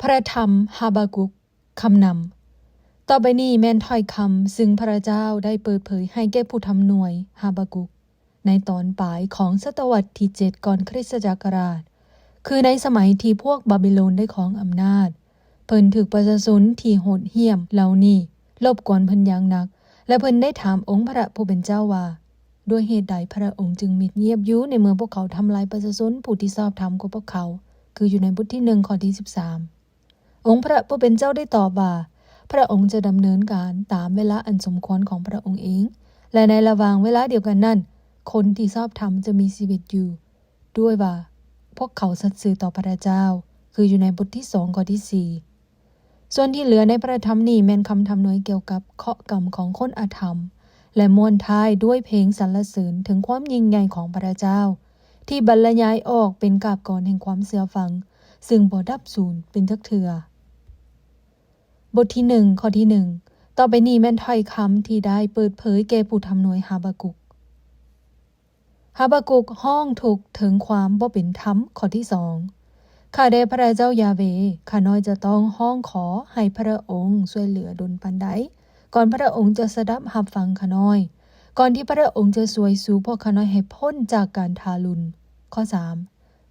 ພະທຳຮາບາກຸກ ຄຳນຳ. ຕໍ່ໄປນີ້ແມ່ນຖ້ອຍຄຳ ຊຶ່ງພະເຈົ້າໄດ້ເປີດເຜີຍໃຫ້ແກ່ຜູ້ທຳນວຍ ຮາບາກຸກ ໃນຕອນປາຍຂອງສະຕະວັດທີເຈັດ ກ່ອນຄຣິສຕະຈັກກະລາດ, ຄືໃນສະໄໝທີ່ພວກບາບິໂລນໄດ້ຄອງອຳນາດ, ເພິ່ນຖືກປະຊາຊົນທີ່ໂຫດຫ້ຽມເຫຼົ່ານີ້ລົບກວນເພິ່ນຢ່າງໜັກ, ແລະ ເພິ່ນໄດ້ຖາມອົງພະຜູ້ເປັນເຈົ້າວ່າ, ດ້ວຍເຫດໃດພະອົງຈຶ່ງມິດງຽບຢູ່ ໃນເມື່ອພວກເຂົາທຳລາຍປະຊາຊົນຜູ້ທີ່ຊອບທຳກວ່າພວກເຂົາ? ຄືຢູ່ໃນບົດທີໜຶ່ງ ຂໍ້ທີສິບສາມ. ອົງພະຜູ້ເປັນເຈົ້າໄດ້ຕອບວ່າ, ພະອົງຈະດຳເນີນການຕາມເວລາອັນສົມຄວນຂອງພະອົງເອງ, ແລະ ໃນລະຫວ່າງເວລາດຽວກັນນັ້ນ, ຄົນທີ່ຊອບທຳຈະມີຊີວິດຢູ່ ດ້ວຍວ່າພວກເຂົາສັດຊື່ຕໍ່ພະເຈົ້າ, ຄືຢູ່ໃນບົດທີສອງ ຂໍ້ທີສີ່. ສ່ວນທີ່ເຫຼືອໃນພະທຳນີ້ແມ່ນຄຳທຳນວຍກ່ຽວກັບເຄາະກຳຂອງຄົນອະທຳ ແລະ ມ້ວນທ້າຍດ້ວຍເພງສັນລະເສີນເຖິງຄວາມຍິ່ງໃຫຍ່ຂອງພະເຈົ້າ ທີ່ບັນລະຍາຍອອກເປັນກາບກອນແຫ່ງຄວາມເຊື່ອຟັງ ຊຶ່ງບໍ່ດັບສູນເປັນຈັກເທື່ອ. ບົດທີໜຶ່ງ ຂໍ້ທີໜຶ່ງ. ຕໍ່ໄປນີ້ແມ່ນຖ້ອຍຄຳທີ່ໄດ້ເປີດເຜີຍແກ່ຜູ້ທຳນວຍຮາບາກຸກ. ຮາບາກຸກຮ້ອງທຸກເຖິງຄວາມບໍ່ເປັນທຳ. ຂໍ້ທີສອງ. ຂ້າແດ່ພະເຈົ້າຢາເວ, ຂ້ານ້ອຍຈະຕ້ອງຮ້ອງຂໍໃຫ້ພະອົງຊ່ວຍເຫຼືອດົນປານໃດ, ກ່ອນພະອົງຈະສະດັບຮັບຟັງຂ້ານ້ອຍ, ກ່ອນທີ່ພະອົງຈະຊ່ວຍຊູພວກຂ້ານ້ອຍໃຫ້ພົ້ນຈາກການທາລຸນ? ຂໍ້ສາມ.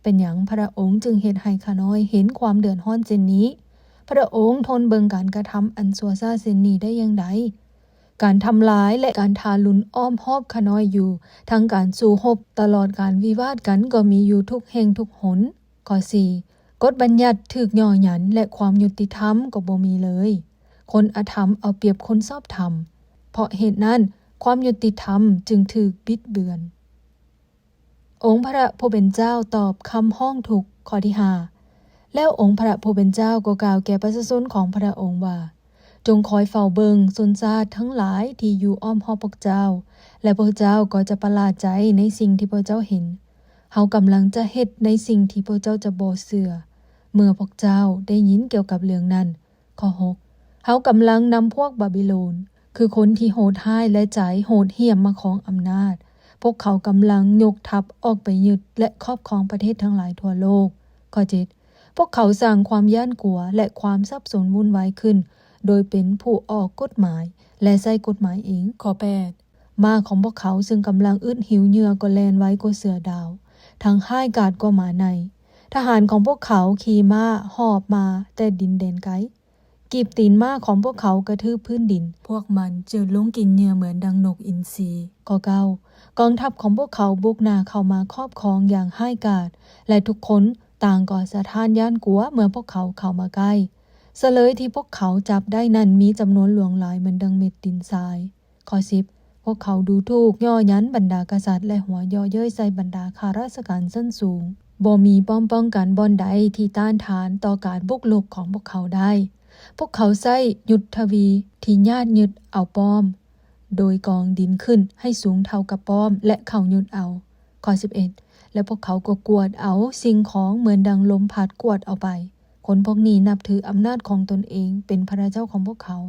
ເປັນຫຍັງພະອົງຈຶ່ງເຮັດໃຫ້ຂ້ານ້ອຍເຫັນຄວາມເດືອດຮ້ອນເຊັ່ນນີ້? ພະອົງທົນເບິ່ງການກະທຳອັນຊົ່ວຊ້າເຊັ່ນນີ້ໄດ້ຢ່າງໃດ? ການທຳລາຍ ແລະ ການທາລຸນອ້ອມຮອບຂ້ານ້ອຍຢູ່, ທັງການສູ້ຮົບ, ຕະຫຼອດການວິວາດກັນກໍມີຢູ່ທຸກແຫ່ງທຸກຫົນ. ຂໍ້ສີ່. ກົດບັນຍັດຖືກຫຍໍ້ຫຍັນ ແລະ ຄວາມຍຸຕິທຳກໍບໍ່ມີເລີຍ. ຄົນອະທຳເອົາປຽບຄົນຊອບທຳ. ເພາະເຫດນັ້ນ, ຄວາມຍຸຕິທຳຈຶ່ງຖືກບິດເບືອນ. ອົງພະຜູ້ເປັນເຈົ້າຕອບຄຳຮ້ອງທຸກ. ຂໍ້ທີຫ້າ. ແລ້ວອົງພະຜູ້ເປັນເຈົ້າກໍກ່າວແກ່ປະຊາຊົນຂອງພະອົງວ່າ, ຈົ່ງຄອຍເຝົ້າເບິ່ງຊົນຊາດທັງຫຼາຍທີ່ຢູ່ອ້ອມຮອບພວກເຈົ້າ, ແລະ ພວກເຈົ້າກໍຈະປະຫຼາດໃຈໃນສິ່ງທີ່ພວກເຈົ້າເຫັນ. ເຮົາກຳລັງຈະເຮັດໃນສິ່ງທີ່ພວກເຈົ້າຈະບໍ່ເຊື່ອ ເມື່ອພວກເຈົ້າໄດ້ຍິນກ່ຽວກັບເລື່ອງນັ້ນ. ຂໍ້ຫົກ. ເຮົາກຳລັງນຳພວກບາບິໂລນ, ຄືຄົນທີ່ໂຫດຮ້າຍ ແລະ ໃຈໂຫດຫ້ຽມມາຄອງອຳນາດ. ພວກເຂົາກຳລັງຍົກທັບອອກໄປຍຶດ ແລະ ຄອບຄອງປະເທດທັງຫຼາຍທົ່ວໂລກ. ຂໍ້ເຈັດ. ພວກເຂົາສ້າງຄວາມຢ້ານກົວ ແລະ ຄວາມສັບສົນວຸ່ນວາຍຂຶ້ນ, ໂດຍເປັນຜູ້ອອກກົດໝາຍ ແລະ ໃຊ້ກົດໝາຍເອງ. ຂໍ້ແປດ. ມ້າຂອງພວກເຂົາເຊິ່ງກຳລັງອຶດຫິວເຫຍື່ອກໍແລ່ນໄວກວ່າເສືອດາວ, ທັງຮ້າຍກາດກວ່າໝາໃນ. ທະຫານຂອງພວກເຂົາຂີ່ມ້າຫອບມາແຕ່ດິນແດນໄກ. ກີບຕີນມ້າຂອງພວກເຂົາກະທຶບພື້ນດິນ. ພວກມັນຈື່ນລົງກິນເຫຍື່ອເໝືອນດັ່ງນົກອິນຊີ. ຂໍ້ເກົ້າ. ກອງທັບຂອງພວກເຂົາບຸກໜ້າເຂົ້າມາຄອບຄອງຢ່າງຮ້າຍກາດ, ແລະ ທຸກຄົນຕ່າງກໍສະທ້ານຢ້ານກົວເມື່ອພວກເຂົາເຂົ້າມາໃກ້. ສະເລີຍທີ່ພວກເຂົາຈັບໄດ້ນັ້ນມີຈຳນວນຫຼວງຫຼາຍເໝືອນດັ່ງເມັດດິນຊາຍ. ຂໍ້ສິບ. ພວກເຂົາດູຖູກເຍາະຫຍັນບັນດາກະສັດ ແລະ ຫົວເຍາະເຍີ້ຍໃສ່ບັນດາຂ້າລາຊະການຊັ້ນສູງ. ບໍ່ມີປ້ອມປ້ອງກັນບ່ອນໃດທີ່ຕ້ານທານຕໍ່ການບຸກລຸກຂອງພວກເຂົາໄດ້. ພວກເຂົາໃຊ້ຍຸດທະວີທີ່ຍາດຍຶດເອົາປ້ອມ, ໂດຍກອງດິນຂຶ້ນໃຫ້ສູງເທົ່າກັບປ້ອມ ແລະ ເຂົາຍຶດເອົາ. ຂໍ້ສິບເອັດ. ແລະ ພວກເຂົາກໍກວາດເອົາສິ່ງຂອງເໝືອນດັ່ງລົມພັດກວາດເອົາໄປ. ຄົນພວກນີ້ນັບຖືອຳນາດຂອງຕົນເອງເປັນພະເຈົ້າຂອງພວກເຂົາ.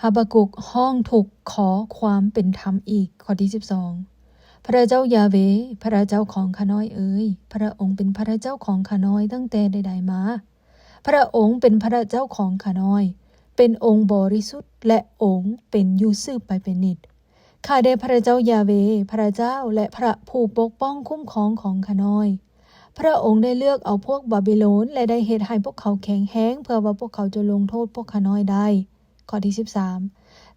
ຮາບາກຸກຮ້ອງທຸກຂໍຄວາມເປັນທຳອີກ. ຂໍ້ທີສິບສອງ. ພະເຈົ້າຢາເວ, ພະເຈົ້າຂອງຂ້ານ້ອຍເອີຍ, ພະອົງເປັນພະເຈົ້າຂອງຂ້ານ້ອຍຕັ້ງແຕ່ໃດໆມາ. ພະອົງເປັນພະເຈົ້າຂອງຂ້ານ້ອຍ, ເປັນອົງບໍລິສຸດ ແລະ ອົງເປັນຢູ່ສືບໄປເປັນນິດ. ຂ້າແດ່ພະເຈົ້າຢາເວ, ພະເຈົ້າ ແລະ ພະຜູ້ປົກປ້ອງຄຸ້ມຄອງຂອງຂ້ານ້ອຍ. ພະອົງໄດ້ເລືອກເອົາພວກບາບິໂລນ ແລະ ໄດ້ເຮັດໃຫ້ພວກເຂົາແຂງແຮງ ເພື່ອວ່າພວກເຂົາຈະລົງໂທດພວກຂ້ານ້ອຍໄດ້. ຂໍ້ທີສິບສາມ.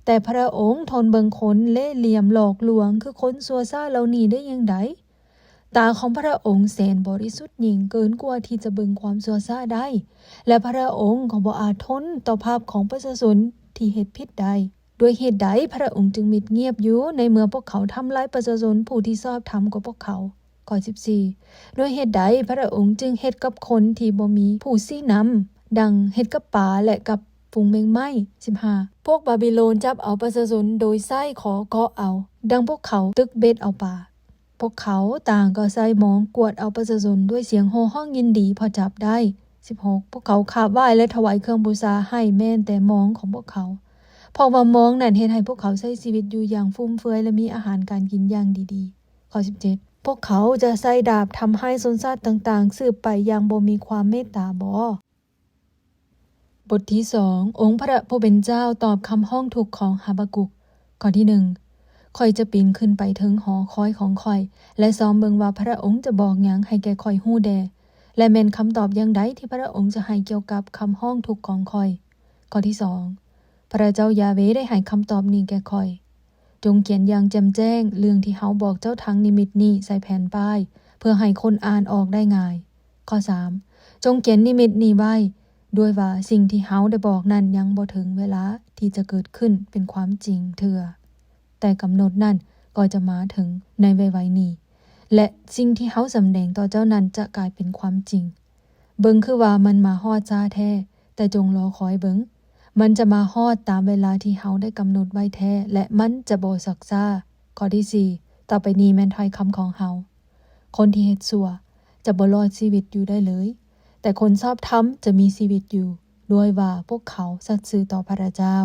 ແຕ່ພະອົງທົນເບິ່ງຄົນເລ່ຫຼ່ຽມຫຼອກລວງ ຄືຄົນຊົ່ວຊ້າເຫຼົ່ານີ້ໄດ້ຢ່າງໃດ? ຕາຂອງພະອົງແສນບໍລິສຸດຍິ່ງເກີນກວ່າທີ່ຈະເບິ່ງຄວາມຊົ່ວຊ້າໄດ້, ແລະ ພະອົງກໍບໍ່ອາດທົນຕໍ່ພາບຂອງປະຊາຊົນທີ່ເຮັດຜິດໄດ້. ດ້ວຍເຫດໃດພະອົງຈຶ່ງມິດງຽບຢູ່ ໃນເມື່ອພວກເຂົາທຳລາຍປະຊາຊົນຜູ້ທີ່ຊອບທຳກວ່າພວກເຂົາ? ຂໍ້ສິບສີ່. ດ້ວຍເຫດໃດພະອົງຈຶ່ງເຮັດກັບຄົນທີ່ບໍ່ມີຜູ້ຊີ້ນຳ ດັ່ງເຮັດກັບປາ ແລະ ກັບຝູງແມງໄມ້? ສິບຫ້າ. ພວກບາບິໂລນຈັບເອົາປະຊາຊົນໂດຍໃຊ້ຂໍເກາະເອົາ, ດັ່ງພວກເຂົາຕຶກເບັດເອົາປາ. ພວກເຂົາຕ່າງກໍໃຊ້ມອງກວດເອົາປະຊາຊົນດ້ວຍສຽງໂຫ່ຮ້ອງຍິນດີພໍຈັບໄດ້. ສິບຫົກ. ພວກເຂົາຂາບໄຫວ້ ແລະ ຖວາຍເຄື່ອງບູຊາໃຫ້ແມ່ນແຕ່ມອງຂອງພວກເຂົາ, ເພາະວ່າມອງນັ້ນເຮັດໃຫ້ພວກເຂົາໃຊ້ຊີວິດຢູ່ຢ່າງຟຸມເຟືອຍ ແລະ ມີອາຫານການກິນຢ່າງດີໆ. ຂໍ້ສິບເຈັດ. ພວກເຂົາຈະໃຊ້ດາບທຳຮ້າຍຊົນຊາດຕ່າງໆສືບໄປຢ່າງບໍ່ມີຄວາມເມດຕາບໍ? ບົດທີສອງ ອົງພະຜູ້ເປັນເຈົ້າຕອບຄຳຮ້ອງທຸກຂອງຮາບາກຸກ. ຂໍ້ທີໜຶ່ງ ຂ້ອຍຈະປີນຂຶ້ນໄປເທິງຫໍຄອຍຂອງຂ້ອຍ ແລະ ຊອມເບິ່ງວ່າພະອົງຈະບອກຫຍັງໃຫ້ແກ່ຂ້ອຍຮູ້ແດ່ ແລະ ແມ່ນຄຳຕອບຢ່າງໃດທີ່ພະອົງຈະໃຫ້ກ່ຽວກັບຄຳຮ້ອງທຸກຂອງຂ້ອຍ. ຂໍ້ທີສອງ ພະເຈົ້າຢາເວໄດ້ໃຫ້ຄຳຕອບນີ້ແກ່ຂ້ອຍ. ຈົ່ງຂຽນຢ່າງແຈ່ມແຈ້ງເລື່ອງທີ່ເຮົາບອກເຈົ້າທາງນິມິດນີ້ໃສ່ແຜ່ນປ້າຍ ເພື່ອໃຫ້ຄົນອ່ານອອກໄດ້ງ່າຍ. ຂໍ້ສາມ ຈົ່ງຂຽນນິມິດນີ້ໄວ້ດ້ວຍວ່າສິ່ງທີ່ເຮົາໄດ້ບອກນັ້ນຍັງບໍ່ເຖິງເວລາທີ່ຈະເກີດຂຶ້ນເປັນຄວາມຈິງເທື່ອ, ແຕ່ກຳນົດນັ້ນກໍຈະມາເຖິງໃນໄວໆນີ້ ແລະ ສິ່ງທີ່ເຮົາສຳແດງຕໍ່ເຈົ້ານັ້ນຈະກາຍເປັນຄວາມຈິງ. ເບິ່ງຄືວ່າມັນມາຮອດຊ້າແທ້, ແຕ່ຈົ່ງລໍຄອຍເບິ່ງ. ມັນຈະມາຮອດຕາມເວລາທີ່ເຮົາໄດ້ກຳນົດໄວ້ແທ້ ແລະ ມັນຈະບໍ່ຊັກຊ້າ. ຂໍ້ທີສີ່ ຕໍ່ໄປນີ້ແມ່ນຖ້ອຍຄຳຂອງເຮົາ. ຄົນທີ່ເຮັດຊົ່ວຈະບໍ່ລອດຊີວິດຢູ່ໄດ້ເລີຍ, ແຕ່ຄົນຊອບທຳຈະມີຊີວິດຢູ່ ດ້ວຍວ່າພວກເຂົາສັດຊື່ຕໍ່ພະເຈົ້າ.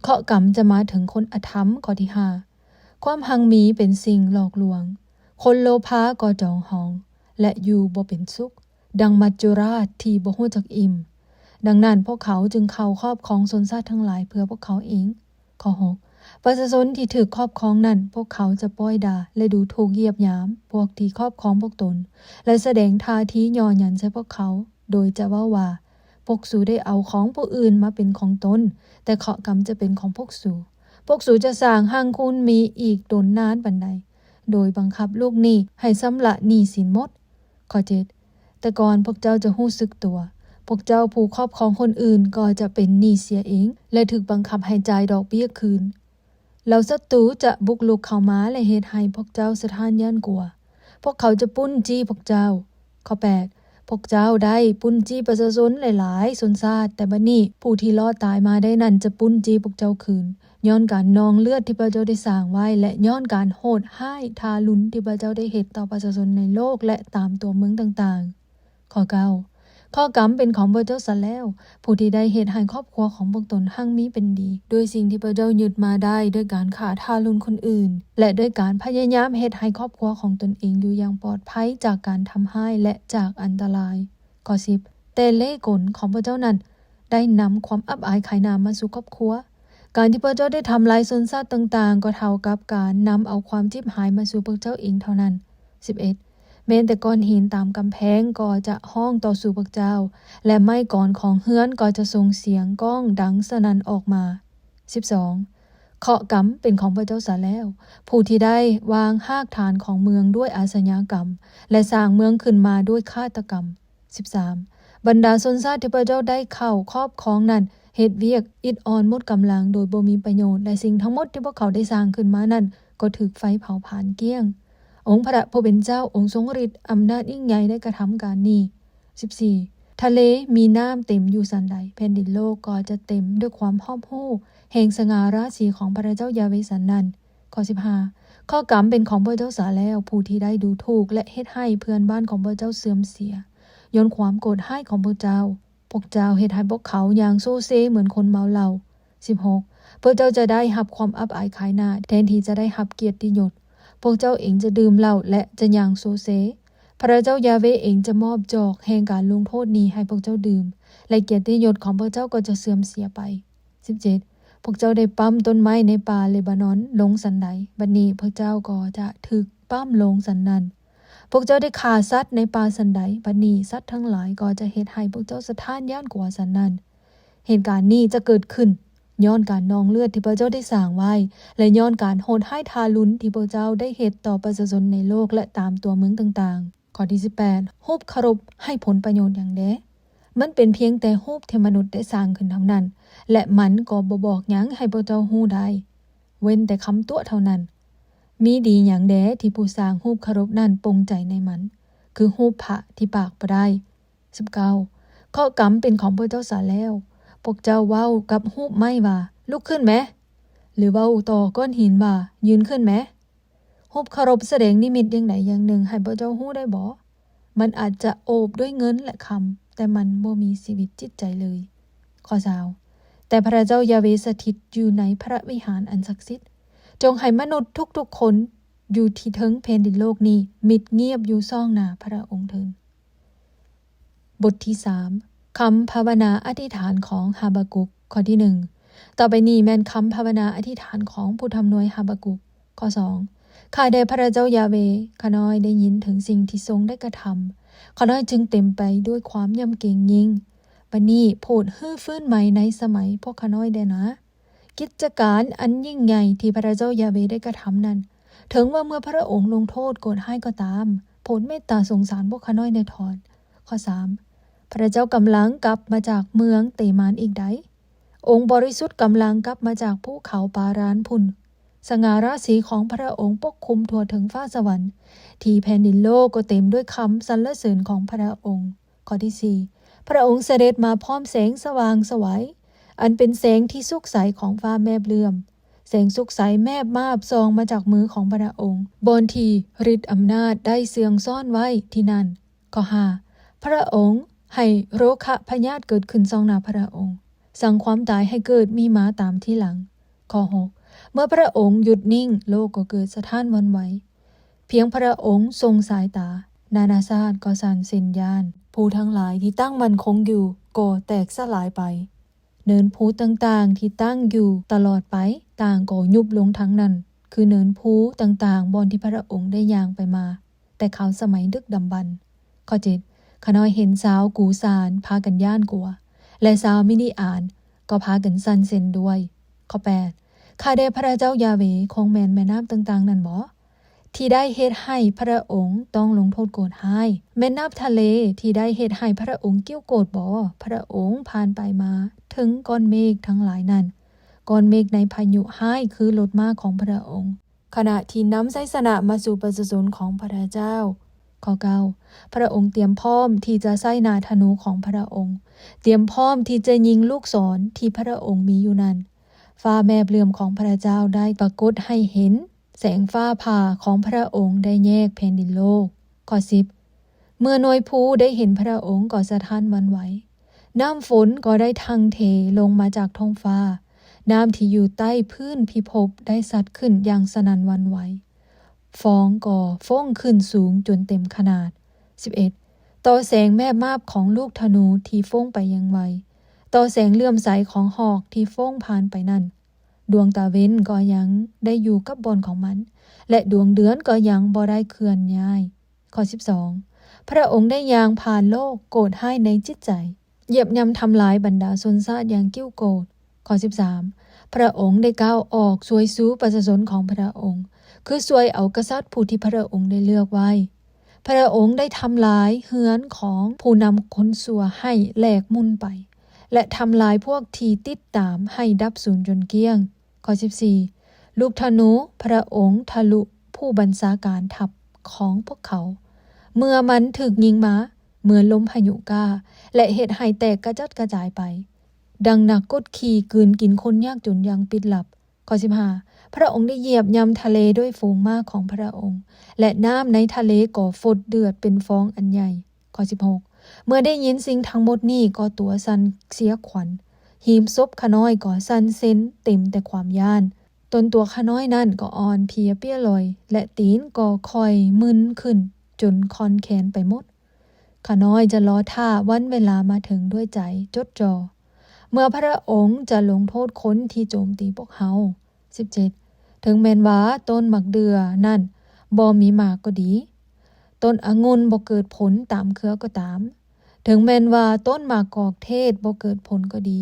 ເຄາະກຳຈະມາເຖິງຄົນອະທຳ. ຂໍ້ທີຫ້າ ຄວາມຮັ່ງມີເປັນສິ່ງຫຼອກລວງ, ຄົນໂລພາກໍຈອງຫ້ອງ ແລະ ຢູ່ບໍ່ເປັນສຸກ, ດັ່ງມັດຈຸລາດທີ່ບໍ່ຮູ້ຈັກອີ່ມ. ດັ່ງນັ້ນ ພວກເຂົາຈຶ່ງເຂົ້າຄອບຄອງຊົນຊາດທັງຫຼາຍເພື່ອພວກເຂົາເອງ. ຂໍ້ຫົກ ປະຊາຊົນທີ່ຖືກຄອບຄອງນັ້ນ ພວກເຂົາຈະປ້ອຍດ່າ ແລະ ດູຖູກຢຽບຫຍາມພວກທີ່ຄອບຄອງພວກຕົນ ແລະ ສະແດງທ່າທີຍໍຍັນໃສ່ພວກເຂົາ ໂດຍຈະເວົ້າວ່າ ພວກສູໄດ້ເອົາຂອງຜູ້ອື່ນມາເປັນຂອງຕົນ, ແຕ່ເຄາະກຳຈະເປັນຂອງພວກສູ. ພວກສູຈະສ້າງຮັ່ງຄູນມີອີກດົນນານປານໃດ, ໂດຍບັງຄັບລູກໜີ້ໃຫ້ຊຳລະໜີ້ສິນໝົດ. ຂໍ້ເຈັດ ແຕ່ກ່ອນພວກເຈົ້າຈະຮູ້ສຶກຕົວ, ພວກເຈົ້າຜູ້ຄອບຄອງຄົນອື່ນກໍຈະເປັນໜີ້ເສຍເອງ ແລະ ຖືກບັງຄັບໃຫ້ຈ່າຍດອກເບ້ຍຄືນ. ເຫຼົ່າສັດຕູຈະບຸກລຸກເຂົ້າມາ ແລະ ເຮັດໃຫ້ພວກເຈົ້າສະທ້ານຢ້ານກົວ. ພວກເຂົາຈະປຸ້ນຈີ້ພວກເຈົ້າ. ຂໍ້ແປດ ພວກເຈົ້າໄດ້ປຸ້ນຈີ້ປະຊາຊົນຫຼາຍໆຊົນຊາດ, ແຕ່ບັດນີ້ຜູ້ທີ່ລອດຕາຍມາໄດ້ນັ້ນຈະປຸ້ນຈີ້ພວກເຈົ້າຄືນ, ຍ້ອນການນອງເລືອດທີ່ພະເຈົ້າໄດ້ສ້າງໄວ້ ແລະ ຍ້ອນການໂຫດຮ້າຍທາລຸນທີ່ພະເຈົ້າໄດ້ເຮັດຕໍ່ປະຊາຊົນໃນໂລກ ແລະ ຕາມຕົວເມືອງຕ່າງໆ. ຂໍ້ເກົ້າ ເຄາະກຳເປັນຂອງພວກເຈົ້າຊະແລ້ວ, ຜູ້ທີ່ໄດ້ເຮັດໃຫ້ຄອບຄົວຂອງພວກຕົນຮັ່ງມີເປັນດີ ດ້ວຍສິ່ງທີ່ພວກເຈົ້າຍຶດມາໄດ້ ດ້ວຍການຂ້າທາລຸນຄົນອື່ນ ແລະ ດ້ວຍການພະຍາຍາມເຮັດໃຫ້ຄອບຄົວຂອງຕົນເອງຢູ່ຢ່າງປອດໄພຈາກການທຳຮ້າຍ ແລະ ຈາກອັນຕະລາຍ. ຂໍ້ສິບ ແຕ່ເລ່ກົນຂອງພວກເຈົ້ານັ້ນໄດ້ນຳຄວາມອັບອາຍຂາຍໜ້າມາສູ່ຄອບຄົວ. ການທີ່ພວກເຈົ້າໄດ້ທຳລາຍຊົນຊາດຕ່າງໆ ກໍເທົ່າກັບການນຳເອົາຄວາມຈິບຫາຍມາສູ່ພວກເຈົ້າເອງເທົ່ານັ້ນ. ສິບເອັດ ແມ່ນແຕ່ກ້ອນຫີນຕາມກຳແພງກໍຈະຮ້ອງຕໍ່ສູ້ພວກເຈົ້າ, ແລະ ໄມ້ກອນຂອງເຮືອນກໍຈະສົ່ງສຽງກ້ອງດັງສະໜັ່ນອອກມາ. ສິບສອງ ເຄາະກຳເປັນຂອງພວກເຈົ້າຊະແລ້ວ, ຜູ້ທີ່ໄດ້ວາງຮາກຖານຂອງເມືອງດ້ວຍອາຊະຍາກຳ ແລະ ສ້າງເມືອງຂຶ້ນມາດ້ວຍຄາດຕະກຳ. ສິບສາມ ບັນດາຊົນຊາດທີ່ພວກເຈົ້າໄດ້ເຂົ້າຄອບຄອງນັ້ນ ເຮັດວຽກອິດອອນໝົດກຳລັງໂດຍບໍ່ມີປະໂຫຍດ, ແລະ ສິ່ງທັງໝົດທີ່ພວກເຂົາໄດ້ສ້າງຂຶ້ນມານັ້ນ ກໍຖືກໄຟເຜົາຜານກ້ຽງ. ອົງພະຜູ້ເປັນເຈົ້າ ອົງຊົງລິດອຳນາດຍິ່ງໃຫຍ່ໄດ້ກະທຳການນີ້. ສິບສີ່ ທະເລມີນ້ຳເຕັມຢູ່ສ່ຳໃດ, ແຜ່ນດິນໂລກກໍຈະເຕັມດ້ວຍຄວາມຮອບຮູ້ແຫ່ງສະຫງ່າລາສີຂອງພະເຈົ້າຢາເວສ່ຳນັ້ນ. ຂໍ້ສິບຫ້າ ເຄາະກຳເປັນຂອງພວກເຈົ້າສາແລ້ວ, ຜູ້ທີ່ໄດ້ດູຖູກ ແລະ ເຮັດໃຫ້ເພື່ອນບ້ານຂອງພວກເຈົ້າເສື່ອມເສຍ ຍ້ອນຄວາມໂກດຮ້າຍຂອງພວກເຈົ້າ. ພວກເຈົ້າເຮັດໃຫ້ພວກເຂົາຍ່າງໂຊເຊເໝືອນຄົນເມົາເຫຼົ້າ. ສິບຫົກ ພວກເຈົ້າຈະໄດ້ຮັບຄວາມອັບອາຍຂາຍໜ້າ ແທນທີ່ຈະໄດ້ຮັບກຽດຕິຍົດ. ພວກເຈົ້າເອງຈະດື່ມເຫຼົ້າ ແລະ ຈະຍ່າງໂຊເຊ. ພະເຈົ້າຢາເວເອງຈະມອບຈອກແຫ່ງການລົງໂທດນີ້ໃຫ້ພວກເຈົ້າດື່ມ, ແລະ ກຽດຕິຍົດຂອງພວກເຈົ້າກໍຈະເສື່ອມເສຍໄປ. ສິບເຈັດ ພວກເຈົ້າໄດ້ປ້ຳຕົ້ນໄມ້ໃນປ່າເລບານອນລົງສັນໃດ, ບັດນີ້ພວກເຈົ້າກໍຈະຖືກປ້ຳລົງສັນນັ້ນ. ພວກເຈົ້າໄດ້ຂ້າສັດໃນປ່າສັນໃດ, ບັດນີ້ສັດທັງຫຼາຍກໍຈະເຮັດໃຫ້ພວກເຈົ້າສະທ້ານຢ້ານກົວສັນນັ້ນ. ເຫດການນີ້ຈະເກີດຂຶ້ນຍ້ອນການນອງເລືອດທີ່ພວກເຈົ້າໄດ້ສ້າງໄວ້ ແລະ ຍ້ອນການໂຫດຮ້າຍທາລຸນທີ່ພວກເຈົ້າໄດ້ເຮັດຕໍ່ປະຊາຊົນໃນໂລກ ແລະ ຕາມຕົວເມືອງຕ່າງໆ. ຂໍ້ທີສິບແປດ ຮູບເຄົາລົບໃຫ້ຜົນປະໂຫຍດຫຍັງແດ່? ມັນເປັນພຽງແຕ່ຮູບທີ່ມະນຸດໄດ້ສ້າງຂຶ້ນເທົ່ານັ້ນ, ແລະ ມັນກໍບໍ່ບອກຫຍັງໃຫ້ພວກເຈົ້າຮູ້ໄດ້, ເວັ້ນແຕ່ຄຳຕົວະເທົ່ານັ້ນ. ມີດີຫຍັງແດ່ທີ່ຜູ້ສ້າງຮູບເຄົາລົບນັ້ນປົງໃຈໃນມັນ, ຄືຮູບພະທີ່ປາກບໍ່ໄດ້? ສິບເກົ້າ ເຄາະກຳເປັນຂອງພວກເຈົ້າສາແລ້ວ. ພວກເຈົ້າເວົ້າກັບຮູບໄມ້ວ່າ, ລຸກຂຶ້ນແມ! ຫຼື ເວົ້າຕໍ່ກ້ອນຫີນວ່າ, ຢືນຂຶ້ນແມ! ຮູບເຄົາລົບສະແດງນິມິດຢ່າງໃດຢ່າງໜຶ່ງໃຫ້ພວກເຈົ້າຮູ້ໄດ້ບໍ່? ມັນອາດຈະໂອບດ້ວຍເງິນ ແລະ ຄຳ, ແຕ່ມັນບໍ່ມີຊີວິດຈິດໃຈເລີຍ. ຂໍ້ຊາວ ແຕ່ພະເຈົ້າຢາເວສະຖິດຢູ່ໃນພະວິຫານອັນສັກສິດ. ຈົ່ງໃຫ້ມະນຸດທຸກໆຄົນຢູ່ທີ່ເທິງແຜ່ນດິນໂລກນີ້ມິດງຽບຢູ່ສ່ອງໜ້າພະອົງເທີ້ນ. ບົດທີສາມ ຄຳພາວະນາອະທິຖານຂອງຮາບາກຸກ. ຂໍ້ທີໜຶ່ງ, ຕໍ່ໄປນີ້ແມ່ນຄຳພາວະນາອະທິຖານຂອງຜູ້ທຳນວຍຮາບາກຸກ. ຂໍ້ສອງ, ຂ້າແດ່ພະເຈົ້າຢາເວ, ຂ້ານ້ອຍໄດ້ຍິນເຖິງສິ່ງທີ່ຊົງໄດ້ກະທຳ, ຂ້ານ້ອຍຈຶ່ງເຕັມໄປດ້ວຍຄວາມຍຳເກງຍິ່ງ. ບັດນີ້ໂປດຮື້ຟື້ນໃໝ່ໃນສະໄໝພວກຂ້ານ້ອຍແດ່ນາ. ກິດຈະການອັນຍິ່ງໃຫຍ່ທີ່ພະເຈົ້າຢາເວໄດ້ກະທຳນັ້ນ, ເຖິງວ່າເມື່ອພະອົງລົງໂທດໂກດຮ້າຍກໍຕາມ, ໂປດເມດຕາສົງສານພວກຂ້ານ້ອຍແດ່ເທີດ. ຂໍ້ສາມ, ພະເຈົ້າກຳລັງກັບມາຈາກເມືອງເຕມານອີກໃດ. ອົງບໍລິສຸດກຳລັງກັບມາຈາກພູເຂົາປາຣານພຸ້ນ. ສະຫງ່າລາສີຂອງພະອົງປົກຄຸມທົ່ວເຖິງຟ້າສະຫວັນ, ທີ່ແຜ່ນດິນໂລກກໍເຕັມດ້ວຍຄຳສັນລະເສີນຂອງພະອົງ. ຂໍ້ທີສີ່, ພະອົງສະເດັດມາພ້ອມແສງສະຫວ່າງໄສວ, ອັນເປັນແສງທີ່ສຸກໃສຂອງຟ້າແມບເຫຼື້ອມ. ແສງສຸກໃສແມບມາບສ່ອງມາຈາກມືຂອງພະອົງ, ບ່ອນທີ່ລິດອຳນາດໄດ້ເຊື່ອງຊ້ອນໄວ້ທີ່ນັ້ນ. ຂໍ້ຫ້າ, ພະອົງໃຫ້ໂລຄະພະຍາດເກີດຂຶ້ນສ່ອງໜ້າພະອົງ, ສັ່ງຄວາມຕາຍໃຫ້ເກີດມີມາຕາມທີຫຼັງ. ຂໍ້ຫົກ, ເມື່ອພະອົງຢຸດນິ່ງ, ໂລກກໍເກີດສະທ້ານຫວັ່ນໄຫວ. ພຽງພະອົງສົ່ງສາຍຕາ, ນານາຊາດກໍສັ່ນເຊັນຢ້ານ. ພູທັງຫຼາຍທີ່ຕັ້ງໝັ້ນຄົງຢູ່ກໍແຕກສະຫຼາຍໄປ. ເນີນພູຕ່າງໆທີ່ຕັ້ງຢູ່ຕະຫຼອດໄປ, ຕ່າງກໍຍຸບລົງທັງນັ້ນ, ຄືເນີນພູຕ່າງໆບ່ອນທີ່ພະອົງໄດ້ຍ່າງໄປມາ ແຕ່ຄາວສະໄໝດຶກດຳບັນ. ຂໍ້ເຈັດ, ຂ້ານ້ອຍເຫັນຊາວກູຊານພາກັນຢ້ານກົວ, ແລະ ຊາວມິດິອານກໍພາກັນສັ່ນເຊັນດ້ວຍ. ຂໍ້ແປດ, ຂ້າແດ່ພະເຈົ້າຢາເວ, ຄົງແມ່ນແມ່ນ້ຳຕ່າງໆນັ້ນບໍ ທີ່ໄດ້ເຮັດໃຫ້ພະອົງຕ້ອງລົງໂທດໂກດຮ້າຍ? ແມ່ນນ້ຳທະເລທີ່ໄດ້ເຮັດໃຫ້ພະອົງກິ່ວໂກດບໍ? ພະອົງຜ່ານໄປມາເຖິງກ້ອນເມກທັງຫຼາຍນັ້ນ, ກ້ອນເມກໃນພາຍຸຮ້າຍຄືລົດມ້າຂອງພະອົງ. ຂະນະທີ່ນຳໄຊຊະນະມາສູ່ປະຊາຊົນຂອງພະເຈົ້າ. ຂໍ້ເກົ້າ, ພະອົງຕຽມພ້ອມທີ່ຈະໃຊ້ໜ້າທະນູຂອງພະອົງ, ຕຽມພ້ອມທີ່ຈະຍິງລູກສອນທີ່ພະອົງມີຢູ່ນັ້ນ. ຟ້າແມບເຫຼື້ອມຂອງພະເຈົ້າໄດ້ປາກົດໃຫ້ເຫັນ, ແສງຟ້າຜ່າຂອງພະອົງໄດ້ແຍກແຜ່ນດິນໂລກ. ຂໍ້ສິບ, ເມື່ອໜ່ວຍພູໄດ້ເຫັນພະອົງກໍສະທ້ານຫວັ່ນໄຫວ. ນ້ຳຝົນກໍໄດ້ທັ່ງເທລົງມາຈາກທ້ອງຟ້າ, ນ້ຳທີ່ຢູ່ໃຕ້ພື້ນພິພົບໄດ້ຊັດຂຶ້ນຢ່າງສະໜັ່ນຫວັ່ນໄຫວ, ຟອງກໍຟົ້ງຂຶ້ນສູງຈົນເຕັມຂະໜາດ. ສິບເອັດ, ຕໍ່ແສງແມບມາບຂອງລູກທະນູທີ່ຟົ້ງໄປຢ່າງໄວ, ຕໍ່ແສງເຫຼື້ອມໃສຂອງຫອກທີ່ຟົ້ງຜ່ານໄປນັ້ນ, ດວງຕາເວັນກໍຍັງໄດ້ຢູ່ກັບບ່ອນຂອງມັນ, ແລະ ດວງເດືອນກໍຍັງບໍ່ໄດ້ເຄື່ອນຍ້າຍ. ຂໍ້ສິບສອງ, ພະອົງໄດ້ຍ່າງຜ່ານໂລກໂກດຮ້າຍໃນຈິດໃຈ, ຢຽບຫຍ້ຳທຳລາຍບັນດາຊົນຊາດຢ່າງກິ່ວໂກດ. ຂໍ້ສິບສາມ, ພະອົງໄດ້ກ້າວອອກຊ່ວຍຊູປະຊາຊົນຂອງພະອົງ, ຄືຊ່ວຍເອົາກະສັດຜູ້ທີ່ພະອົງໄດ້ເລືອກໄວ້. ພະອົງໄດ້ທຳລາຍເຮືອນຂອງຜູ້ນຳຄົນຊົ່ວໃຫ້ແຫຼກໝຸ່ນໄປ, ແລະ ທຳລາຍພວກທີ່ຕິດຕາມໃຫ້ດັບສູນຈົນກ້ຽງ. ຂໍ້ສິບສີ່, ລູກທະນູພະອົງທະລຸຜູ້ບັນຊາການທັບຂອງພວກເຂົາ, ເມື່ອມັນຖືກຍິງມາ, ເໝືອນລົມພາຍຸກ້າ, ແລະ ເຮັດໃຫ້ແຕກກະຈັດກະຈາຍໄປ, ດັ່ງນັກກົດຂີ່ກືນກິນຄົນຍາກຈົນຢ່າງປິດລັບ. ຂໍ້ສິບຫ້າ, ພະອົງໄດ້ຢຽບຫຍ້ຳທະເລດ້ວຍຝູງມ້າຂອງພະອົງ, ແລະ ນ້ຳໃນທະເລກໍຟົດເດືອດເປັນຟອງອັນໃຫຍ່. ຂໍ້ສິບຫົກ, ເມື່ອໄດ້ຍິນສິ່ງທັງໝົດນີ້ກໍຕົວສັ່ນເສຍຂວັນ, ຫີບສົບຂ້ານ້ອຍກໍສັ່ນເຊັນເຕັມແຕ່ຄວາມຢ້ານ. ຕົນຕົວຂ້ານ້ອຍນັ້ນກໍອ່ອນເພຍເປຍລອຍ, ແລະ ຕີນກໍຄ່ອຍມຶນຂຶ້ນຈົນຄ່ອນແຄນໄປໝົດ. ຂ້ານ້ອຍຈະລໍຖ້າວັນເວລາມາເຖິງດ້ວຍໃຈຈົດຈ່ອ, ເມື່ອພະອົງຈະລົງໂທດຄົນທີ່ໂຈມຕີພວກເຮົາ. ສິບເຈັດ, ເຖິງແມ່ນວ່າຕົ້ນໝາກເດື່ອນັ້ນບໍ່ມີໝາກກໍດີ, ຕົ້ນອະງຸ່ນບໍ່ເກີດຜົນຕາມເຄືອກໍຕາມ, ເຖິງແມ່ນວ່າຕົ້ນໝາກກອກເທດບໍ່ເກີດຜົນກໍດີ,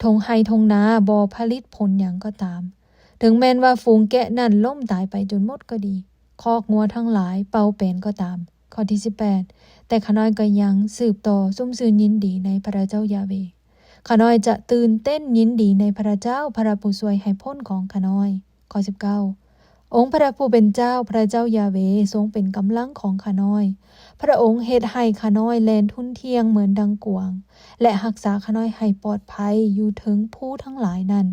ທົ່ງໄຮ່ທົ່ງນາບໍ່ຜະລິດຜົນຫຍັງກໍຕາມ, ເຖິງແມ່ນວ່າຝູງແກະນັ້ນລົ້ມຕາຍໄປຈົນໝົດກໍດີ, ຄອກງົວທັງຫຼາຍເປົ່າແປນກໍຕາມ. ຂໍ້ທີສິບແປດ, ແຕ່ຂ້ານ້ອຍກໍຍັງສືບຕໍ່ຊົມຊື່ນຍິນດີໃນພະເຈົ້າຢາເວ. ຂ້ານ້ອຍຈະຕື່ນເຕັ້ນຍິນດີໃນພະເຈົ້າ, ພະຜູ້ຊ່ວຍໃຫ້ພົ້ນຂອງຂ້ານ້ອຍ. ຂໍ້ສິບເກົ້າ, ອົງພະຜູ້ເປັນເຈົ້າ, ພະເຈົ້າຢາເວ ຊົງເປັນກຳລັງຂອງຂ້ານ້ອຍ. ພະອົງເຮັດໃຫ້ຂ້ານ້ອຍແລ່ນທຸ່ນທ່ຽງເໝືອນດັ່ງກວາງ, ແລະ ຮັກສາຂ້ານ້ອຍໃຫ້ປອດໄພຢູ່ເທິງພູທັງຫຼາຍນັ້ນ.